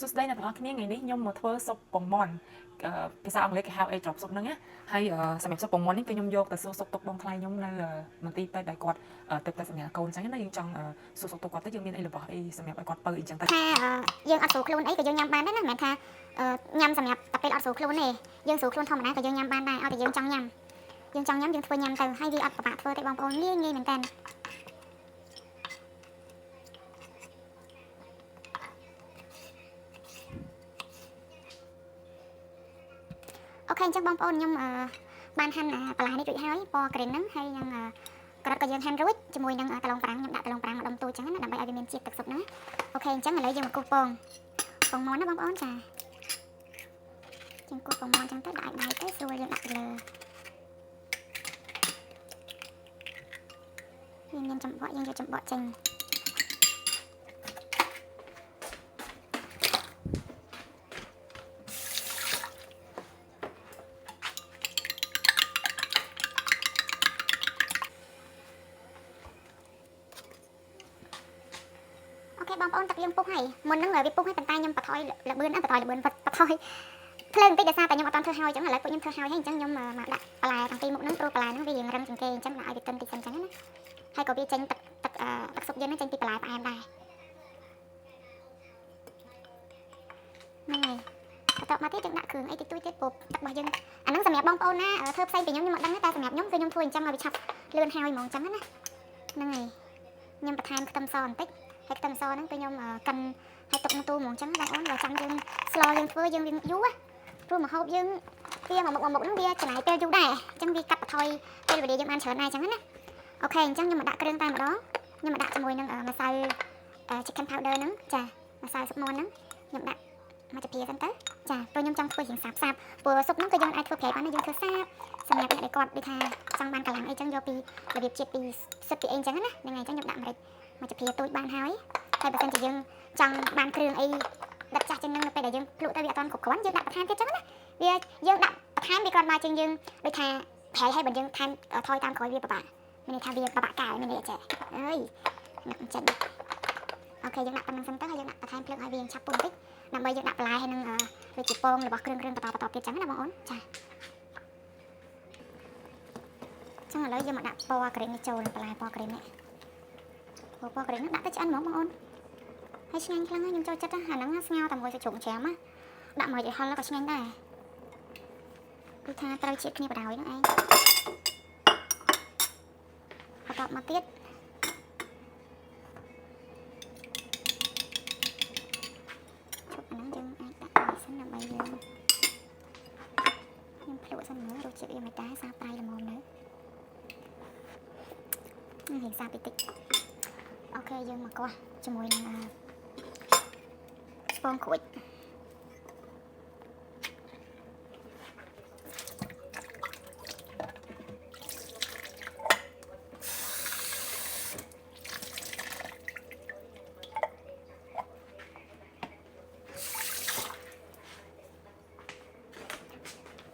សួស្តីអ្នកទាំងអស់គ្នាថ្ងៃនេះខ្ញុំមកធ្វើស៊ុបពងមាន់ភាសាអង់គ្លេសគេហៅ egg drop ស៊ុបហ្នឹងណាហើយសម្រាប់ស៊ុបពងមាន់នេះគឺខ្ញុំយកទៅសួរសុខទុក្ខបងថ្លៃខ្ញុំនៅមន្ទីរពេទ្យដែលគាត់ទើបតែសម្រាលកូនអញ្ចឹងណាយើងចង់សួរសុខទុក្ខគាត់ទៅយើងមានអីរបស់អីសម្រាប់ឲ្យគាត់ពៅអីចឹងទៅ ថាយើងអត់ស្រួលខ្លួនអីក៏យើងញ៉ាំបានដែរណាមិនមែនថាញ៉ាំសម្រាប់តែពេលអត់ស្រួលខ្លួនទេយើងស្រួលខ្លួនធម្មតាក៏យើងញ៉ាំបានដែរឲ្យតែយើងចង់ញ៉ាំយើងចង់ញ៉ាំយើងធ្វើញ៉ាំទៅហើយវាអត់ពិបាកធ្វើទេបងប្អូនងាយងាយមែនតើOK អញ្ចឹងបងប្អូនខ្ញុំបានហាន់បន្លែនេះរួចហើយពណ៌ green ហ្នឹងហើយនឹងការ៉ុតក៏យើងហាន់រួចជាមួយនឹងដលងប្រាំងខ្ញុំដាក់ដលងប្រាំងមកដុំទូចអញ្ចឹងណាដើម្បីឲ្យវាមានជាតិទឹកស៊ុបហ្នឹង OK អញ្ចឹងឥឡូវយើងមកគោះពងពងមាន់ណាបងប្អូនចាជាងគោះពងមាន់អញ្ចឹងទៅដាក់ឲ្យដៃទៅស្រួលយើងដាក់ទៅលើវាមានចំបក់យើងយកចំបក់ចេញOK បងប្អូនទឹកយើងពុះហើយមុនហ្នឹងវាពុះហើយប៉ុន្តែខ្ញុំបន្ថយលបឿនណាបន្ថយលបឿនបន្ថយភ្លើងបន្តិចដោយសារតែខ្ញុំអត់ទាន់ធ្វើហើយអញ្ចឹងឥឡូវពួកខ្ញុំធ្វើហើយហើយអញ្ចឹងខ្ញុំមកដាក់បន្លែទាំងពីរមុខហ្នឹងព្រោះបន្លែហ្នឹងវារៀងរឹងជាងគេអញ្ចឹងដាក់ឲ្យវាទន់តិចសិនអញ្ចឹងណាហើយក៏វាចេញទឹកទឹកទឹកស៊ុបយើងហ្នឹងចេញពីបន្លែផ្អែមដែរហ្នឹងហើយបន្ទាប់មកទៀតយើងដាក់គ្រឿងអីតិចតួចទៀតព្រោះទឹករបស់យើងអាហ្នឹងសម្រាប់បងប្អូនណាធ្វើផ្សេងពីខ្ញុំខ្ញុំអត់ដឹងទេតែសម្រាប់ខ្ញុំគឺខ្ញុំធ្វើអញ្ចឹងឲ្យវាឆាប់លឿនហើយហ្មងអញ្ចឹងណាហ្នឹងហើយខ្ញុំបន្ថែមខ្ទឹមសបន្តិចហើយខ្ទឹមសហ្នឹងគឺខ្ញុំកិនឲ្យទុកក្នុងទូហ្មងអញ្ចឹងបងប្អូនបើចង់យើងស្លយើងធ្វើយើងវាយូរព្រោះម្ហូបយើងវាមួយមុខមួយមុខហ្នឹងវាចំណាយពេលយូរដែរអញ្ចឹងវាកាត់បន្ថយពេលវេលាយើងបានច្រើនដែរអញ្ចឹងណាOK អញ្ចឹងខ្ញុំមកដាក់គ្រឿងតែម្ដងខ្ញុំមកដាក់ជាមួយនឹងម្សៅ chicken powder ហ្នឹងចាម្សៅស៊ុបមាន់ហ្នឹងខ្ញុំដាក់មកចាភាសិនទៅចាព្រោះខ្ញុំចង់ធ្វើរៀងសាបសាបព្រោះស៊ុបហ្នឹងគឺយើងអាចធ្វើប្រៃបានយើងធ្វើសាបសម្រាប់អ្នកដែលគាត់ដូចថាចង់បានកលាំងអីចឹងយកពីរបៀបជាតិពីសិតពីអីចឹងណាហ្នឹងហើយអញ្ចឹងខ្ញុំដាក់ម្រេចមកចាភាទូចបានហើយហើយបើសិនជាយើងចង់បានគ្រឿងអីដិតចាស់ជាងហ្នឹងនៅពេលដែលយើងភ្លក់ទៅវាអត់ទាន់គ្រប់គ្រាន់យើងដាក់បន្ថែមទៀតចឹងណាវាយើងដាក់បន្ថែមវាគ្រាន់មកជាងយើងដូចថាប្រៃហើយបើយើងថែមថយតាមក្រោយវាពិបាកមានន័យថាវាពិបាកកែមានន័យចេះអើយនឹកចេញ OK យើងដាក់ប៉ុណ្្នឹងសិនទៅហើយយើងដាក់បន្ថែមភ្លើងឲ្យវាឆាប់ពុះបន្តិចដើម្បីយើងដាក់បន្លែហើយនឹងដូចជាពងរបស់គ្រឿងគ្រឿងបន្តបន្តទៀតចឹងណាបងអូនចាចឹងឥឡូវយើងមកដាក់ពណ៌ green នេះចូលបន្លែពណ៌ green នេះពណ៌ green នេះដាក់ទៅឆ្អិនហ្មងបងអូនហើយឆ្ងាញ់ខ្លាំងហើយខ្ញុំចូលចិត្តអាហ្នឹងស្ងោរតែមួយសាច់ជ្រូកច្រាមណាដាក់មកឲ្យហល់ក៏ឆ្ងាញ់ដែរគឺថាត្រូវជាតិគ្នាបដ ாய் ហ្នឹងឯងបន្តមកទៀតឈប់អាហ្នឹងយើងអាចដាក់នេះសិនដើម្បីយើងខ្ញុំភ្លក់សិនមើលរសជាតិវាមិនដែរសាប្រៃល្មមនៅរៀងសាតិចតិច OK យើងមកកោះជាមួយនឹងស្ពងក្រួច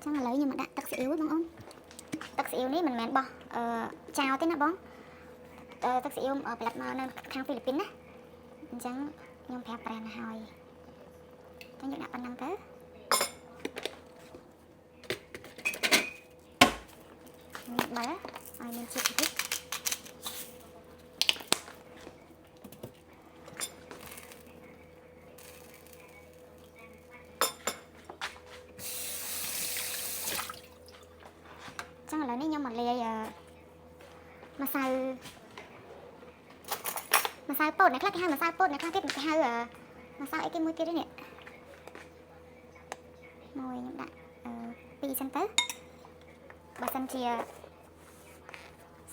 ចឹងឥឡូវខ្ញុំមកដាក់ទឹកស៊ីអ៊ីវបងអូនទឹកស៊ីអ៊ីវនេះមិនមែនបោះអឺចោលទេណាបងទឹកស៊ីអ៊ីវផលិតមកនៅខាងហ្វីលីពីនណាអញ្ចឹងខ្ញុំប្រាប់ប្រានហើយអញ្ចឹងយើងដាក់ប៉ុណ្្នឹងទៅនេះបើឲ្យមានជាតិតិចចឹងឥឡូវនេះខ្ញុំមកលាយម្សៅម្សៅពោតអ្នកខ្លះគេហៅម្សៅពោតអ្នកខ្លះទៀតគេហៅម្សៅអីគេមួយទៀតនេះមួយខ្ញុំដាក់ពីរសិនទៅបើសិនជា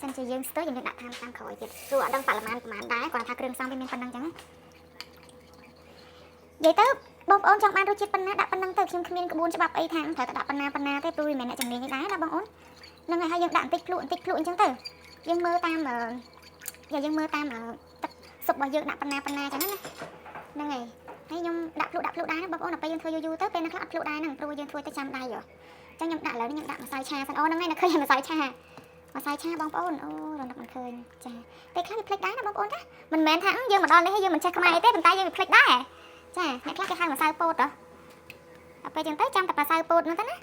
សិនជាយើងស្ទើរយើងដាក់តាមតាមក្រោយទៀតព្រោះអត់ដឹងបរិមាណប្រហែលដែរគ្រាន់ថាគ្រឿងផ្សំវាមានប៉ុណ្្នឹងចឹងនិយាយទៅបងប្អូនចង់បានរសជាតិប៉ុណ្ណាដាក់ប៉ុណ្្នឹងទៅខ្ញុំគ្មានក្បួនច្បាប់អីថាត្រូវតែដាក់ប៉ុណ្ណាប៉ុណ្ណាទេព្រោះវាមិនមែនអ្នកជំនាញទេដែរណាបងអូនហ្នឹងហើយហើយយើងដាក់បន្តិចភ្លក់បន្តិចភ្លក់អញ្ចឹងទៅយើងមើលតាមយើងមើលតាមទឹកស៊ុបរបស់យើងដាក់ប៉ុណ្ណាប៉ុណ្ណាអញ្ចឹងណាហ្នឹងហើយហើយខ្ញុំដាក់ភ្លក់ដាក់ភ្លក់ដែរណាបងប្អូនដល់ពេលយើងធ្វើយូរៗទៅពេលហ្នឹងខ្លះអត់ភ្លក់ដែរហ្នឹងព្រោះយើងធ្វើទៅចាំដៃហ៎អញ្ចឹងខ្ញុំដាក់ឥឡូវនេះខ្ញុំដាក់ម្សៅឆាសិនអូហ្នឹងហើយនៅឃើញម្សៅឆាម្សៅឆាបងប្អូនអូរនឹកមិនឃើញចាពេលខ្លះវាភ្លេចដែរណាបងប្អូនចាមិនមែនថាយើងមកដល់នេះហើយយើងមិនចេះខ្មែរទេប៉ុន្តែយើងវាភ្លេចដែរចាអ្នកខ្លះគេហៅម្សៅ ចឹងទៅចាំតែម្សៅពោតហ្នឹងទៅណា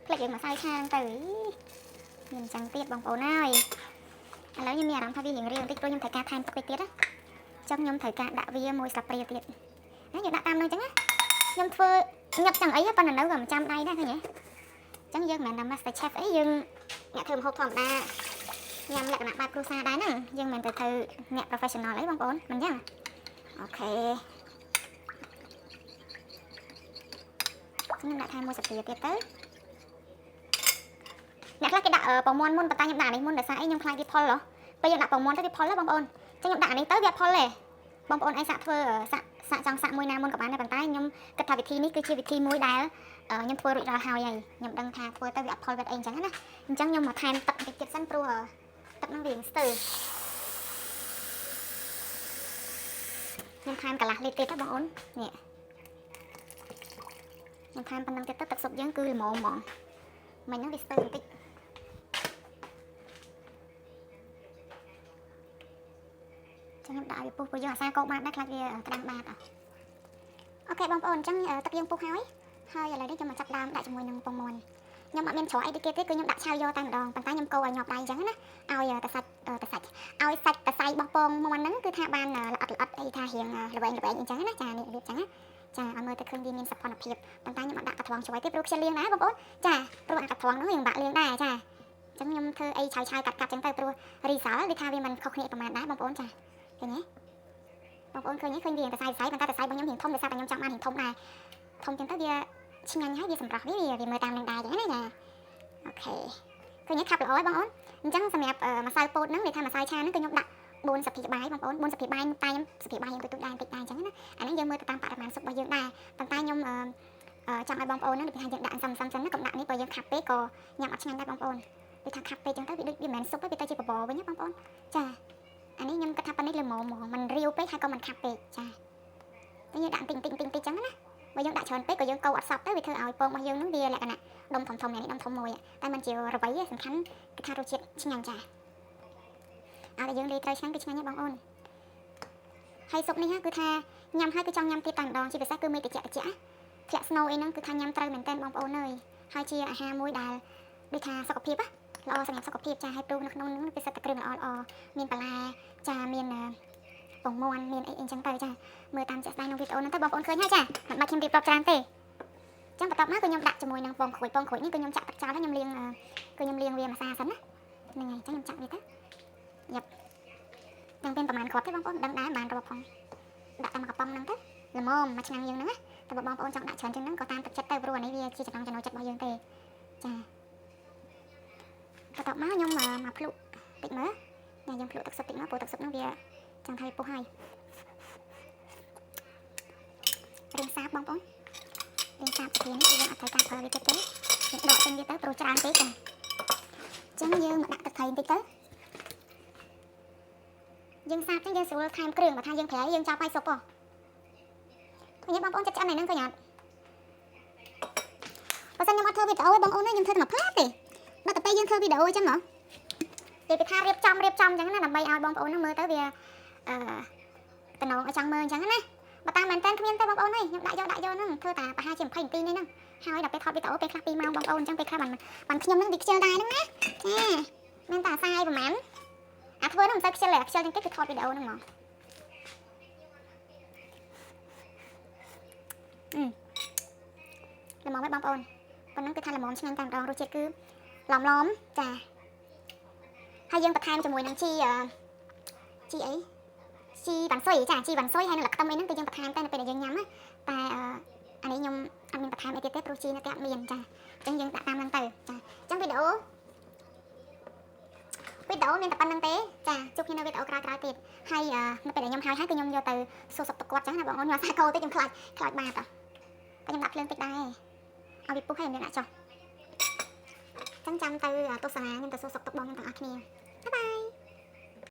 ភ្លេចរឿងម្សៅឆាហ្នឹងទៅមានចឹងទៀតបងប្អូនអើយឥឡូវខ្ញុំមានអារម្មណ៍ថាវារៀងរាវបន្តិចព្រោះខ្ញុំត្រូវការថែមទឹកតិចទៀតណាចឹងខ្ញុំត្រូវការដាក់វាមួយស្លាបព្រាទៀតណាយើងដាក់តាមហ្នឹងចឹងណាខ្ញុំធ្វើញឹកចឹងអីប៉ុន្តែនៅក៏មិនចាំដៃដែរឃើញទេចឹងយើងមិនមែនថា Master Chef អីយើងអ្នកធ្វើម្ហូបធម្មតាញ៉ាំលក្ខណៈបែបគ្រួសារដែរហ្នឹងយើងមិនមែនទៅធ្វើអ្នក professional អីបងប្អូនមិនចឹង OK ខ្ញុំដាក់ថែមមួយស្លាបព្រាទៀតទៅអ្នកខ្លះគេដាក់ពងមាន់មុនប៉ុន្តែខ្ញុំដាក់អានេះមុនដោយសារអីខ្ញុំខ្លាចវាផុលហ៎ពេលយើងដាក់ពងមាន់ទៅវាផុលហ៎បងប្អូនចឹងខ្ញុំដាក់អានេះទៅវាផុលទេបងប្អូនឯងសាកធ្វើសាកសាកចង់សាកមួយណាមុនក៏បានដែរប៉ុន្តែខ្ញុំគិតថាវិធីនេះគឺជាវិធីមួយដែលខ្ញុំធ្វើរួចរាល់ហើយហើយខ្ញុំដឹងថាធ្វើទៅវាអត់ផុលវាអីអញ្ចឹងណាអញ្ចឹងខ្ញុំមកថែមទឹកបន្តិចទៀតសិនព្រោះទឹកហ្នឹងវាស្ទើរខ្ញុំថែមកន្លះលីត្រទៀតទៅបងអូននេះខ្ញុំថែមប៉ុណ្្នឹងទៀតទៅទឹកស៊ុបយើងគឺល្មមហ្មងមិញហ្នឹងវាស្ទើរបន្តិចចឹងខ្ញុំដាក់វាពុះព្រោះយើងអាសាកោបាតដែរខ្លាចវាក្តាំងបាត OK បងប្អូនអញ្ចឹងទឹកយើងពុះហើយហើយឥឡូវនេះខ្ញុំមកចាប់ដើមដាក់ជាមួយនឹងពងមាន់ខ្ញុំអត់មានច្រកអីដូចគេទេគឺខ្ញុំដាក់ឆៅយកតែម្ដងប៉ុន្តែខ្ញុំកូរឲ្យញាប់ដៃអញ្ចឹងណាឲ្យតែសាច់តែសាច់ឲ្យសាច់តសៃរបស់ពងមាន់ហ្នឹងគឺថាបានល្អិតល្អិតអីថារៀងល្វែងល្វែងអញ្ចឹងណាចានេះរបៀបអញ្ចឹងណាចាឲ្យមើលទៅឃើញវាមានសោភ័ណភាពប៉ុន្តែខ្ញុំអត់ដាក់កន្ត្រងជួយទេព្រោះខ្ជិលលាងដែរបងប្អូនចាព្រោះអាកន្ត្រងហ្នឹងយើងបាក់លាងដែរចាអញ្ចឹងខ្ញុំធ្វើអីឆៅឆៅកាត់កាត់អញ្ចឹងទៅព្រោះ result វាថាវាមិនខុសគ្នាប្រហែលដែរបងប្អូនចាឃើញទេបងប្អូនឃើញទេឃើញវាតសៃសៃប៉ុន្តែតសៃរបស់ខ្ញុំរៀងធំដោយសារតែខ្ញុំចង់បានរៀងធំដែរធំចឹងទៅវាឆ្ងាញ់ហើយវាសម្រស់វាវាមើលតាមនឹងដែរចឹងណាចា OK ឃើញទេខាប់ល្អហើយបងប្អូនអញ្ចឹងសម្រាប់ម្សៅពោតហ្នឹងនិយាយថាម្សៅឆាហ្នឹងគឺខ្ញុំដាក់4ស្លាបព្រាបាយបងប្អូន4ស្លាបព្រាបាយតែខ្ញុំស្លាបព្រាបាយយើងទូទៅដែរបន្តិចដែរអញ្ចឹងណាអាហ្នឹងយើងមើលទៅតាមបរិមាណស៊ុបរបស់យើងដែរប៉ុន្តែខ្ញុំចង់ឲ្យបងប្អូនហ្នឹងដូចថាយើងដាក់សំសំសិនណាកុំដាក់នេះបើយើងខាប់ពេកក៏ញ៉ាំអត់ឆ្ងាញ់ដែរបងប្អូនដូចថាខាប់ពេកអញ្ចឹងទៅវាដូចវាមិនមែនស៊ុបទេវាទៅជាបបរវិញណាបងប្អូនចាអានេះខ្ញុំគិតថាប៉ុណ្នេះល្មមហ្មងមិនរាវពេកហើយក៏មិនខាប់ពេកចាតែយើងដាក់តិចតិចតិចតិចអញ្ចឹងណាបើយើងដាក់ច្រើនពេកក៏យើងកូរអត់សព្វទៅវាធ្វើឲ្យពងរបស់យើងហ្នឹងវាលក្ខណៈដុំធំធំនេះដុំធំមួយតែមិនជារវៃទេសំខាន់គឺថារសជាតិឆ្ងាញ់ចាឲ្យតែយើងលាយត្រូវឆ្ងាញ់គឺឆ្ងាញ់ទេបងប្អូនហើយស៊ុបនេះគឺថាញ៉ាំហើយគឺចង់ញ៉ាំទៀតតែម្ដងជាពិសេសគឺមេតិចតិចធ្លាក់ snow អីហ្នឹងគឺថាញ៉ាំត្រូវមែនតើបងប្អូនអើយហើយជាអាហារមួយដែលដូចថាសុខភាពល្អសម្រាប់សុខភាពចាហើយព្រោះនៅក្នុងហ្នឹងគឺសិតតែគ្រឿងល្អល្អមានបន្លែចាមានពងមាន់មានអីអីចឹងទៅចាមើលតាមជាក់ស្ដែងក្នុងវីដេអូហ្នឹងទៅបងប្អូនឃើញហើយចាមិនបាច់ខ្ញុំរៀបរាប់ច្រើនទេចឹងបន្ទាប់មកគឺខ្ញុំដាក់ជាមួយនឹងពងក្រូចពងក្រូចនេះគឺខ្ញុំចាក់ទឹកចោលហើយខ្ញុំលាងគឺខ្ញុំលាងវាមួយសាសិនណាហ្នឹងហើយចឹងខ្ញុំចាក់វាទៅយ៉ាប់ចឹងเป็นប្រហែលគ្រាប់ទេបងប្អូនដឹងដែរបានរាប់ផងដាក់តែមួយកំប៉ុងហ្នឹងទៅល្មមមួយឆ្នាំងយើងហ្នឹងណាតែបើបងប្អូនចង់ដាក់ច្រើនជាងហ្នឹងក៏តាមទឹកចិត្តទៅព្រោះអានេះវាជាចំណង់ចំណូលចិត្តរបស់យើងទេចាបន្ទាប់មកខ្ញុំមកភ្លុកតិចមើលញ៉ាំយើងភ្លុកទឹកស៊ុបតិចមកព្រោះទឹកស៊ុបហ្នឹងវាចង់ថាវាពុះហើយរៀងសាបបងប្អូនរៀងសាបជានេះគឺយើងអត់ត្រូវការប្រើវាទៀតទេយើងដកចេញវាទៅព្រោះច្រើនពេកចាអញ្ចឹងយើងមកដាក់ទឹកត្រីបន្តិចទៅយើងសាបចឹងយើងស្រួលថែមគ្រឿងបើថាយើងប្រៃយើងចាប់ឲ្យស៊ុបហ៎ឃើញបងប្អូនចិត្តឆ្អិនហ្នឹងឃើញអត់បើសិនខ្ញុំអត់ធ្វើវីដេអូទេបងប្អូនខ្ញុំធ្វើតែមួយផ្លែទេដល់តែពេលយើងធ្វើវីដេអូអញ្ចឹងហ៎និយាយពីថារៀបចំរៀបចំអញ្ចឹងណាដើម្បីឲ្យបងប្អូនហ្នឹងមើលទៅវាអឺតំណងឲ្យចង់មើលអញ្ចឹងណាបើតាមមែនតើគ្មានទេបងប្អូនអើយខ្ញុំដាក់យកដាក់យកហ្នឹងធ្វើតែប្រហែលជា20នាទីនេះហ្នឹងហើយដល់ពេលថតវីដេអូពេលខ្លះ2ម៉ោងបងប្អូនអញ្ចឹងពេលខ្លះបានបានខ្ញុំហ្នឹងវាខ្ជិលដែរហ្នឹងណាចាមានតែអាសាយប្រហែលអាធ្វើហ្នឹងមិនសូវខ្ជិលទេខ្ជិលជាងគេគឺថតវីដេអូហ្នឹងហ្មងអឺល្មមហើយបងប្អូនប៉ុណ្ណឹងគឺថាល្មមឆ្ងាញ់តែម្ដងរសជាតិគឺឡំឡំចាហើយយើងបន្ថែមជាមួយនឹងជីជីអីជីវ៉ាន់ស៊ុយចាជីវ៉ាន់ស៊ុយហើយនឹងលខ្ទឹមអីហ្នឹងគឺយើងបន្ថែមតែនៅពេលដែលយើងញ៉ាំណាតែអានេះខ្ញុំអត់មានបន្ថែមអីទៀតទេព្រោះជីនៅតែអត់មានចាអញ្ចឹងយើងដាក់តាមហ្នឹងទៅចាអញ្ចឹងវីដេអូវីដេអូមានតែប៉ុណ្្នឹងទេចាជួបគ្នានៅវីដេអូក្រោយៗទៀតហើយនៅពេលដែលខ្ញុំហើយហើយគឺខ្ញុំយកទៅសួរសុខទុក្ខគាត់ចឹងណាបងប្អូនខ្ញុំអាសាកោតិចខ្ញុំខ្លាចខ្លាចបាតតែខ្ញុំដាក់ភ្លើងតិចដែរឲ្យវាពុះហើយខ្ញុំដាក់ចុះចឹងចាំទៅទស្សនាខ្ញុំទៅសួរសុខទុក្ខបងខ្ញុំទាំងអស់គ្នាbye bye.